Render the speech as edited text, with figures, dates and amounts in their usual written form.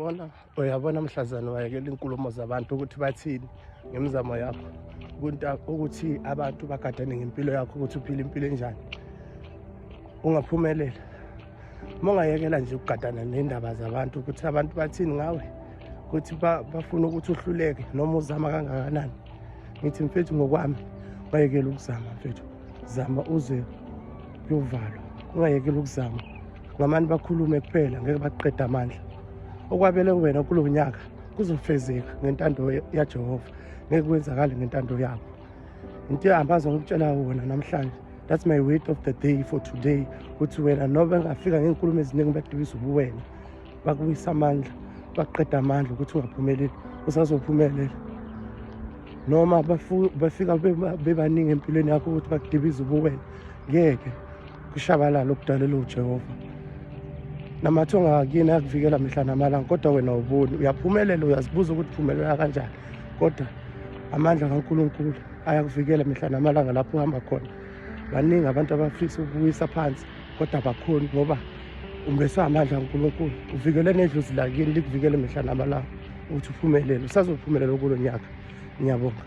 Uyabona, uyabona mhlazane wayekela inkulumo zabantu ukuthi bathini ngemizamo yakho, ukuthi abantu bagadane ngempilo yakho, ukuthi uphile impilo enjani, ungaphumelela. Uma ungayekela nje ukugadana nendaba zabantu ukuthi abantu bathini ngawe, ukuthi bafuna ukuthi uhluleke noma uzama kangakanani. Ngithi mfethu, ngokwami ungayekela ukuzama mfethu, zama uze kuyovalwa, ungayekeli ukuzama. Ngamane bakhulume kuphela, ngeke bakuqede amandla. Okwabele wena kulo nyaka kuzofezeka ngentando yaJehova, ngeke kwenzakale ngentando yabo. Into ehambaza ngokutshela wona namhlanje, that's my word of the day for today, ukuthi wena noma bengafika ngey'nkulumo eziningi badibisa ubuwena, bakubuyisa amandla, baqeda amandla ukuthi ungaphumeleli, usazophumelela. Noma bafika bebaningi empilweni yakho ukuthi bakudibize ubuwena, ngeke kushabalala okudalelwe uJehova. Namathonga akini ayakuvikela mihla namalanga, kodwa wena awuboni. Uyaphumelela, uyazibuza ukuthi uphumelela kanjani, kodwa amandla kaNkulunkulu ayakuvikela mihla namalanga lapho uhamba khona. Baningi abantu abafisa ukuwisa phansi, kodwa abakhoni, ngoba umbeswe amandla kaNkulunkulu. Uvikele nedlozi lakini likuvikele mihla namalanga ukuthi uphumelele. Usazophumelela kulo nyaka. Ngiyabonga.